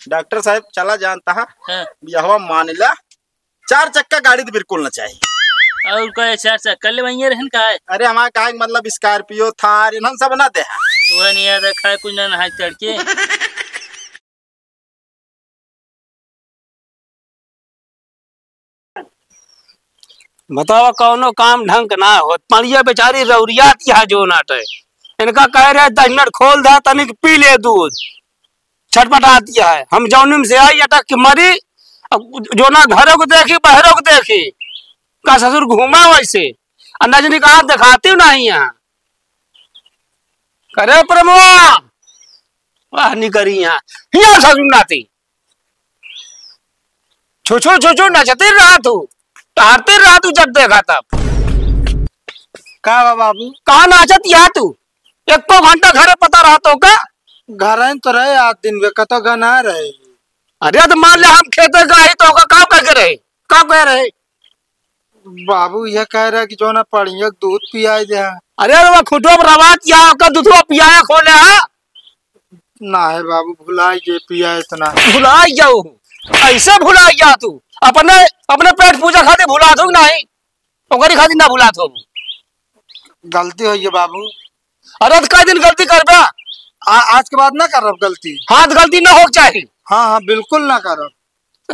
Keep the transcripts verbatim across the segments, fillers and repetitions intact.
डॉक्टर साहब, चला जानता है, हाँ। बियाहवा मान ला, चार चक्का गाड़ी तो बिल्कुल ना चाहिए। और का, चार चक्का ले वहीं रहन का है? अरे, हमारे कहा कि मतलब Scorpio, Thar, इन्हन सब ना दे। वह नहीं याद रखा है, कुछ ना नहाए तड़के। बतावा, कौनो काम ढंग के ना होत। पड़िया बेचारी रौरियात यहाँ जो नाटे। इनका कह रहे, "दस मिनट खोल दा, तनिक पी ले दूध।" छटपटात यहाँ है। हम जौनिम से आई अटक के मरी, अब जो ना घरों को देखी, बहरों को देखी। का ससुर घूमा वैसे? अंदाज नहीं कहा, दिखाती नहीं यहाँ। करे प्रमोआ, वाह, नहीं करी यहाँ। हिया ससुर नाती। छुछु, छुछु, नचते रहा तू, टहरते रहा तू, जब देखा तब। का बा बाबू? कहाँ नाचत या तू? एको घंटा घरे पता रहा तो का? घर तो रहे, आज दिन में कतो गना रहे। अरे, तो मान ले, हम खेते गए तो का, का कह के रहे? का कह रहे? बाबू यह कह रहा कि जो ना पड़िया के दूध पियाए दे। अरे, वो खुटवा पर रवा किया, ओकर दूधवा पियाए खोले, हाँ? ना है बाबू, भुलाई जे पिया इतना। भुलाई जाओ, ऐसे भुलाई जा तू। अपने, अपने पेट पूजा खातिर भुला दो नहीं, ओकरी खातिर ना भुला दो। गलती हो गई बाबू। अरे, तो कई दिन गलती करबे? आ-, आज के बाद ना करब गलती। हाँ, तो गलती ना हो चाहिए। हाँ, हाँ, बिल्कुल ना करब।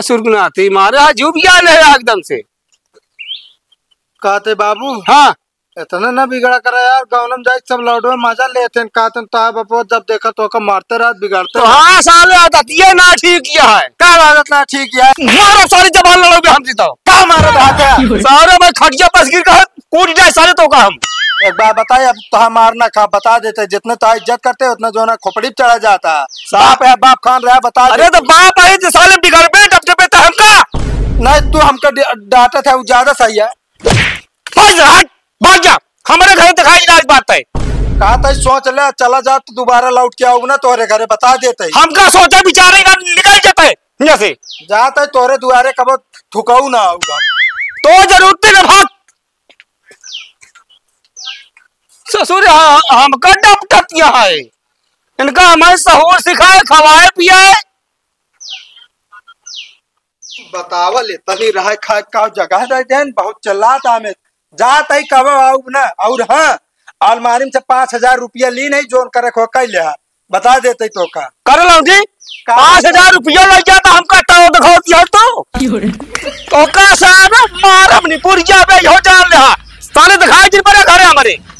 ससुर के नाती मारे, हाँ, जीव भी आ ले एकदम से। कहते बाबू। हाँ। इतना ना बिगड़ा करे यार, गौनम जाए सब लौटवे मजा लेते हैं, कहते हैं, "ताए बापो जब देखा तो ओका मारते रहत, बिगाड़ते तो रहत।" हाँ साले, आदत ये ना ठीक किया है। का आदत ना ठीक किया है? मारो सारी जबान लड़ोगे हमसे तो। का मारो भाग है? सारे भाई खटिया बस गिर कर कूट जाए साले तो का हम। एक बार बताए, अब तो हम मार ना खा, बता देते, जितने तो इज्जत करते उतना जो ना खोपड़ी पे चढ़ा जाता। बाप है, बाप खान रहा, बता अरे देते। तो बाप आई तो साले बिगड़ पे डब डबे तो हमका। नहीं, तू हमका डि-, डांटा था, वो ज्यादा सही है। भाग जा, हट, भाग जा। हमारे घर दिखाई ना आज बात है। कहा था सोच ले, चला जा तो दोबारा लौट के आऊँ ना तोहरे घरे, बता देते। हमका सोचा विचारे ना निकल जाता है यहाँ से। जाता है तोहरे दुआरे कबो थुकाऊ ना आऊँगा। तो जरूरत ना भाग। ससुर ह-, हमका डपटत यहाँ है। इनका हमें सहूर सिखाए, खवाए, पियाए। बतावल, तनी रहे खाए का जगह दे देन, बहुत चिल्लात हमें। जात ही कब आऊ ना, और हाँ, अलमारी में से पाँच हजार रुपया ली नहीं, जोन करे खो कह ले हा। बता देते तो का। कर लो जी, का? पाँच हजार रुपया लग जाता, हमका तो दिखाओ दिया तो। तो का सारा मारम नहीं, पुर जाबे, हो जान ले हा। साले दिखाई दिन पर घर हमारे।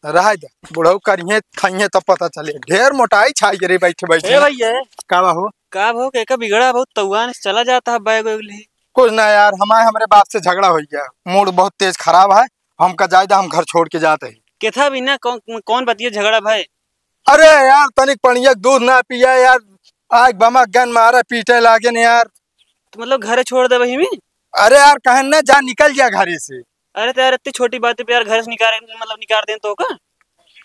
रह जा, बुढ़ऊ करिहे, खाइहे तब पता चले। ढेर मोटाई छाई रे बैठे बैठे। ए भैया। का बा हो? का बा हो, के का बिगड़ा बहुत तउआन से चला जाता है बैग वैग ले। कुछ ना यार, हमारे, हमरे बाप से झगड़ा हो गया, मूड बहुत तेज खराब है, हमका जाए दा, हम घर छोड़ के जाते हैं। केथा भी ना, कौन, कौन बतिया झगड़ा भाई? अरे यार, तनिक पनिया के दूध ना पिया यार, आग बमा गन मारे पीटे लागे न यार। तो मतलब घरे छोड़ दे वही में? अरे यार, कहन ना जा, निकल जा घरे से। अरे तो यार, इतनी छोटी बात पे यार घर से निकाल, मतलब निकाल दें तो का?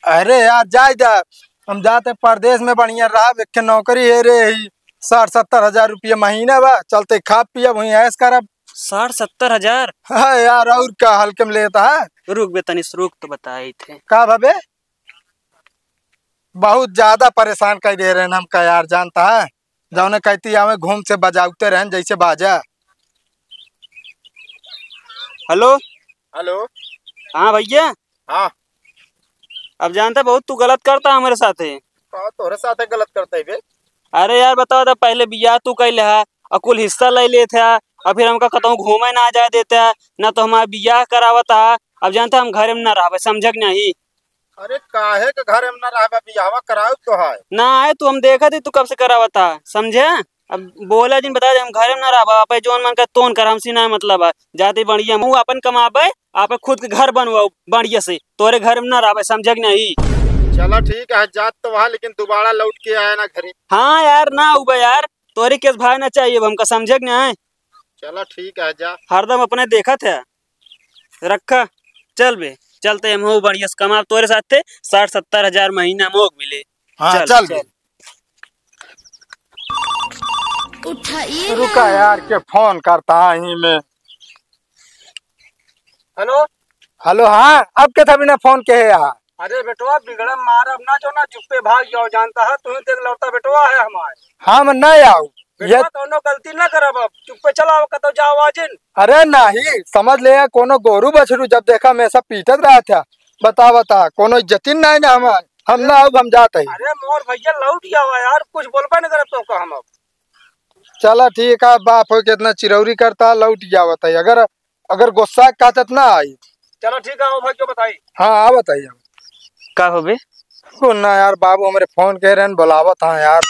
अरे यार, जाए जा, हम जाते परदेश में बढ़िया रहब, एक ठे नौकरी है रे, ही साठ सत्तर हजार रुपया महीना बा, चलते खाब पियब, वहीं ऐश करब। साठ सत्तर हजार? हाँ यार, और का हल्के में लेता है? रुक बे तनिस, रुक तो बताई थे। का भबे? बहुत ज्यादा परेशान कर दे रहे हैं हमका यार, जानता है? जौने कहती आवे घूम से बजावते रहन जैसे बाजा। हेलो। हेलो। हाँ भैया। हाँ। अब जानता बहुत तू गलत करता हमरे साथे। का तोहरे साथे गलत करता है बे? अरे यार बताओ तो पहले बियाह तू कैले हा और कुल हिस्सा ले लेत हा और फिर हमका कतहूँ घूमे ना जाए देत हा, ना तो हमारा बियाह करावत हा। अब जानता हम घरे में ना रहबे, समझे कि नहीं? अरे काहे के घरे में ना रहबे, बियाहवा कराउब तो है। ना आए तू, हम देखत ही तू कब से करावत हा, समझे? अब बोला जिन बता दे, हम घरे में ना रहबे, आपे जौन मन करे तोन कर, हमसे ना मतलब है। जाते बढ़िया हम आपन कमाबे, आपे खुद के घर बनवाओ बढ़िया से, तोरे घर में ना रहबे, समझे कि नहीं? चला ठीक है, जात तो वहाँ, लेकिन दोबारा लौट के आए ना घरे। हाँ यार, ना आउबे यार, तोरे केस भाई ना चाहिए अब हमका, समझे कि नहीं? चला ठीक है, जा। हरदम अपने देखत है। रखा, चल बे, चलते हम हो बढ़िया से कमाब तोरे साथे, साठ सत्तर हजार महीना मोग मिले। हाँ, चल, चल बे। चल। उठाइए रुका ना। यार, के फोन करता है ही में। हेलो। हेलो, हाँ, अब के था बिना फोन के है यहाँ? अरे बेटवा, बिगड़म मारब ना, जो ना चुप्पे भाग जाओ, जानता है, तू ही देख लौटा बेटवा है हमार। हम ना आओ। बेटवा, ये कौनो गलती ना करब, अब चुप्पे चलाओ, कतौ जाओ आजिन। अरे नाही, समझ ले, कोनो गोरू बछरू जब देखा हमेशा पीटत रहत है। बता, बता, कोनो इज्जतिन नाही ना हमार, हम ना आउब, हम जात है। अरे मोर भैया, लौट गया हुआ यार, कुछ बोलबे न करब तो का हम अब। चला ठीक है, बाप हो के इतना चिरौरी करता, लौट गया हुआ है। अगर अगर गुस्सा का तो ना आई। चलो ठीक है, आओ भाई, जो बताई। हाँ, आओ बताइए। का हो बे? को ना यार, बाबू हमरे फोन कइ रहन, बुलावत हाँ यार,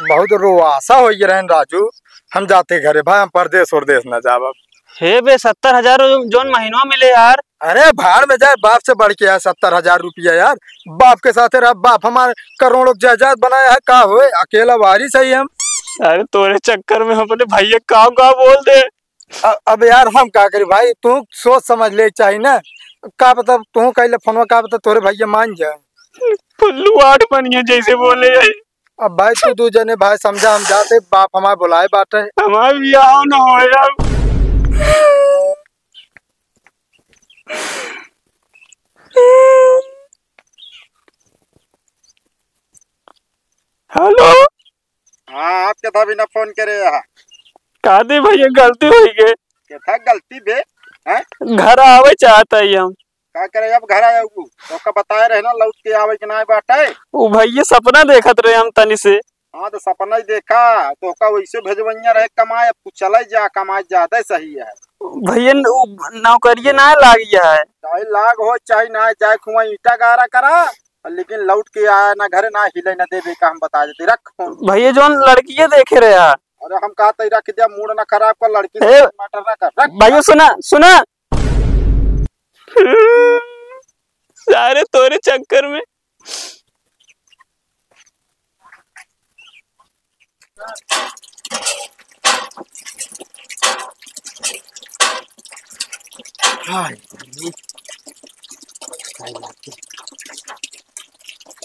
बहुत रोआसा होइ रहन राजू, हम जाते घरे भाई, हम परदेस उरदेस ना जाब। हे बे, सत्तर हजार जौन महीनवा मिले यार। अरे भाड़ में जाए, बाप से बढ़ के है सत्तर हजार रुपया यार। बाप के साथे रह, बाप हमार करोड़ों के जायदाद बनाया है, का होए, अकेला वारिस है हम। अरे तोरे चक्कर में हम अपने भैया का का बोल दे। अ-, अब यार हम का करी भाई, तू सोच समझ ले चाही ना। का पता तू कइले फोनवा, का पता तोरे भैया मान जाए। फुल्लू आठ बनिए जैसे बोले है। अब भाई तू दू जने भाई समझा, हम जाते, बाप हमार बुलाए बाटे। हमार बियाह ना हो यार। हेलो। हाँ, आप के था बिना फोन करे यहाँ। का दी भैया, गलती होइ गई। के था गलती बे? हैं? घर आवे चाहत है हम। का करे अब घर आया हूँ? तो का बताए रहे ना, लौट के आवे के ना बाटे। उ भैया सपना देखत रहे हम तनी से। हाँ, तो सपना ही देखा, तो का वैसे भेजवैया रहे कमाए, अब तू चले जा, कमाए ज्यादा सही है। भैया न-, उ नौकरिये ना लागी है। चाहे लाग हो, चाहे ना, जाए खुआ ईंटा गारा करा, लेकिन लौट के आया ना घरे, ना हिले ना देबे का, हम बता देते। रख फोन। भैया जौन लड़किये देखे रहे यार। अरे हम कहा तई रख दिया, मूड ना खराब कर, लड़की से ए, मैटर ना कर, रख। भैया सुना, सुना। सारे तोरे चक्कर में। हाँ, ये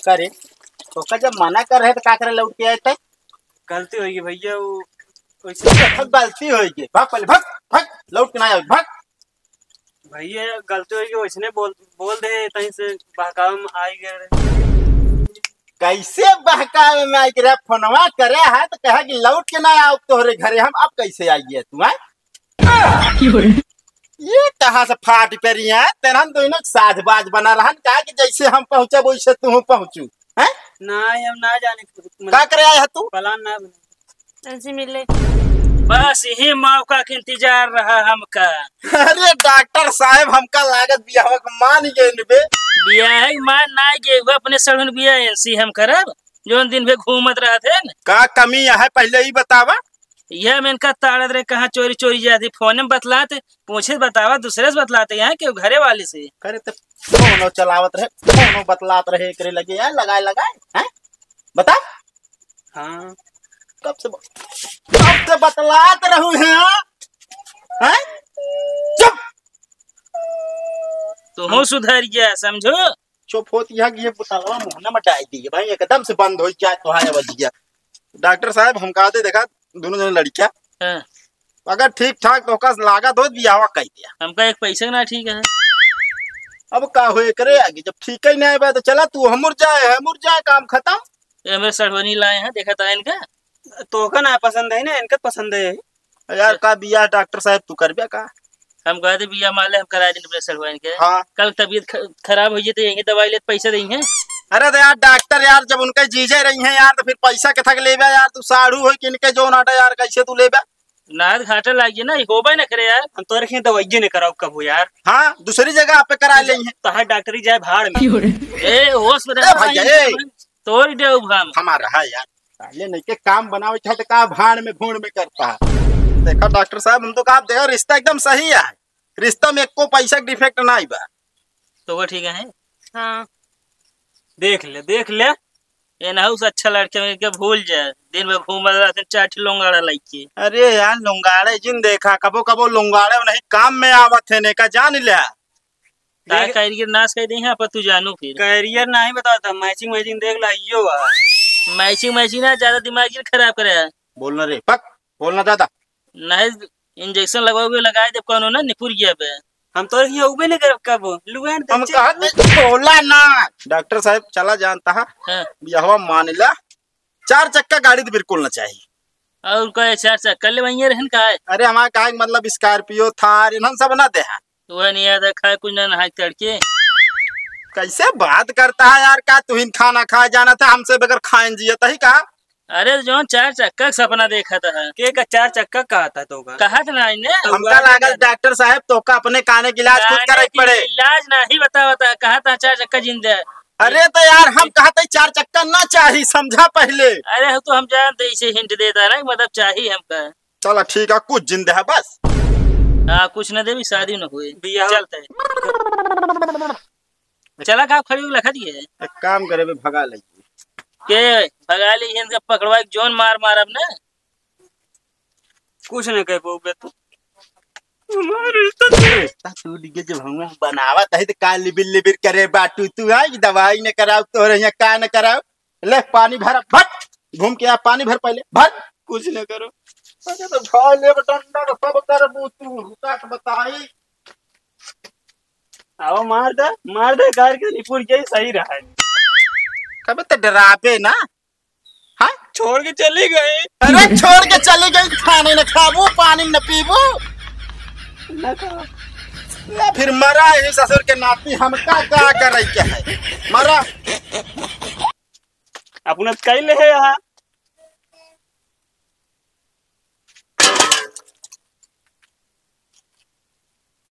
का रे, तोका जब मना कर रहे तो का करे लौट के आए थे? गलती होइ गई भैया, वो वैसे देखो, गलती होइ गई। भाग पहले, भाग, भाग, लौट के ना आवे, भाग। भैया, गलती होइ गई, वैसने बोल, बोल दे, तहीं से बहकावे में आई गए रहे। कैसे बहकावे में आई गए रहे? फोनवा करे है तो कहा कि लौट के ना आओ तोहरे घरे, हम अब कैसे आई गए तू, हैं? ये कहाँ से फाट परी है? तेरहन दोनों साधबाज बना रहन, कहा कि जैसे हम पहुँचब वैसे तू पहुँचू, हैं? ना, हम ना जाने। का करे आए है तू? प्लान ना बने। ऐसे मिले। बस यही मौका के इंतजार रहा हमका। अरे डॉक्टर साहब, हमका लागत बियाह के मान गए बे। बियाह के मान ना गए, वो अपने सड़न बियाह एनसी हम करब, जौन दिन भे घूमत रहत है न। का कमी है पहले ही बतावा। यह में इनका ताड़त रहे, कहाँ चोरी चोरी जाती, फोन में बतलात, पूछे बतावा, दूसरे से बतलाते हैं कि घरे वाले से। करे तो फोनो चलावत रहे, फोनो बतलात रहे, एकरे लगे यार लगाए लगाए, हैं? बता। हाँ। कब से ब-, कब से बतलात रहू है, हैं? चुप। तो हो सुधर गया, समझो? चुप होत यहाँ ये बुतलवा मुँह में डाल दिए भाई, एकदम से बंद हो जाए तो हाय बज गया। डॉक्टर साहब, हम कहा थे, देखा, दोनों जने लड़कियाँ, हाँ। अगर ठीक ठाक तोहका लागत होत, बियाहवा कइ दिया। हमका एक पैसा ना ठीक है। अब का होए करे आगे, जब ठीक ही ना बा तो चला तू, हमर जाए, हमर जाए, काम खतम। ये मेरे सड़वनी लाए हैं, देखा था इनका। तोहका ना पसंद है ना, इनका पसंद है। यार, का बियाह डॉक्टर साहब तू करबे का? हम कहा थे बियाह माले हम करा देने अपने सड़वाइन के। हाँ। कल तबीयत ख-, खराब होइ जाए तो यहीं दवाई ले, पैसा देंगे। अरे तो यार डॉक्टर यार, जब उनके जीजे रही हैं यार, तो फिर पैसा के थक लेबे यार, तू साढ़ू हो कि इनके जो नाटा यार, कैसे तू लेबे? नाद घाटा लागिए ना, ई होबे न करे यार। हम तोरे खें दवाइये न कराओ कबो यार। हाँ, दूसरी जगह आप पे करा ले हैं। तहार डॉक्टरी जाए भाड़ में। ए, होश में ए रह भैया, भाई, ए। तोड़ देउ हम। हमारा है यार। साले नहीं के काम बनावे चाहे तो का भाड़ में भूड़ में करता है। देखा डॉक्टर साहब, हम तो कहा, देखा रिश्ता एकदम सही है, रिश्ता में एको पैसा के डिफेक्ट ना बा। तो वो ठीक है? हाँ। देख ले, देख ले। एनहू से अच्छा लड़के मिल के भूल जाए। दिन भर घूमल रहते चार ठे लोंगाड़ा लइके। अरे यार, लोंगाड़े जिन देखा, कबो कबो लोंगाड़े नहीं काम में आवत है, ने का जान ले। तार देख, कैरियर नाश कर दे हैं, पर तू जानू फिर। कैरियर नहीं बताता, मैचिंग मैचिंग देख ला, यो आ। मैचिंग मैचिंग ना, ज्यादा दिमाग जिन खराब करे। बोलना रे, पक, बोलना ज्यादा। नहीं, इंजेक्शन लगवाओगे, लगाए देब कौनो ना, निपुर गया बे। हम तोरे हियाँ उबे नहीं करब कबो। लुआन हम कहत है, बोला ना। डॉक्टर साहब, चला जानता है, हाँ। बियाहवा मान ला, चार चक्का गाड़ी तो बिल्कुल ना चाहिए। और का, चार चक्का ले वहीं रहन का है? अरे, हमारा कहे के मतलब, स्कॉर्पियो, थार, इन्हन सब ना दे हैं। तो वह नहीं आता, खाए कुछ ना, नहाए तड़के। कैसे बात करता है यार, का तुहिन खाना खाए जाना था, हमसे बगैर खाए जियत ही का? अरे, जौन चार चक्का के सपना देखत है। के का चार चक्का कहत है तो का? कहत ना इन्हें। हमका लागल डॉक्टर साहब तोका अपने काने के इलाज खुद काने करे के के पड़े। इलाज नहीं बता, बता, कहत है चार चक्का जिंदे। अरे तो यार, हम कहत है चार चक्का ना चाही, समझा पहले। अरे, हम तो हम जानते, इसे हिंट देता है ना कि मतलब चाही हमका। चला ठीक है, कुछ जिंदे है बस। हाँ, कुछ न देवी, शादी न हुए। बियाह चलते हैं। चला का खड़ी लखा दिए। एक काम करे बे, भगा ले। के भगा ले, इनका पकड़वा के जौन मार मारब ना। कुछ न कह पाओगे तू। हमारे रिश्ता तो रिश्ता टूट गया, जब हम बनावत है तो का लिबिर लिबिर करे बाटू तू, आई दवाई न कराओ, तोरे यहाँ का न कराओ। ले पानी भर, भर। घूम के आ, पानी भर पहले, भर। कुछ न करो। अरे तो ढाल ले डंडा तो सब करबू तू, रुका के बताई। आओ मार दे, मार दे, कार के रिपोर्ट यही सही रहा है। कबे तो डराबे ना। हाँ? छोड़ के चली गई। अरे छोड़ के चली गई, खाने न खाबू, पानी न पीबू। न खाओ। ले फिर मरा ही ससुर के नाती, हमका का करे के है? मरा। अपना तो कई ले है यहाँ।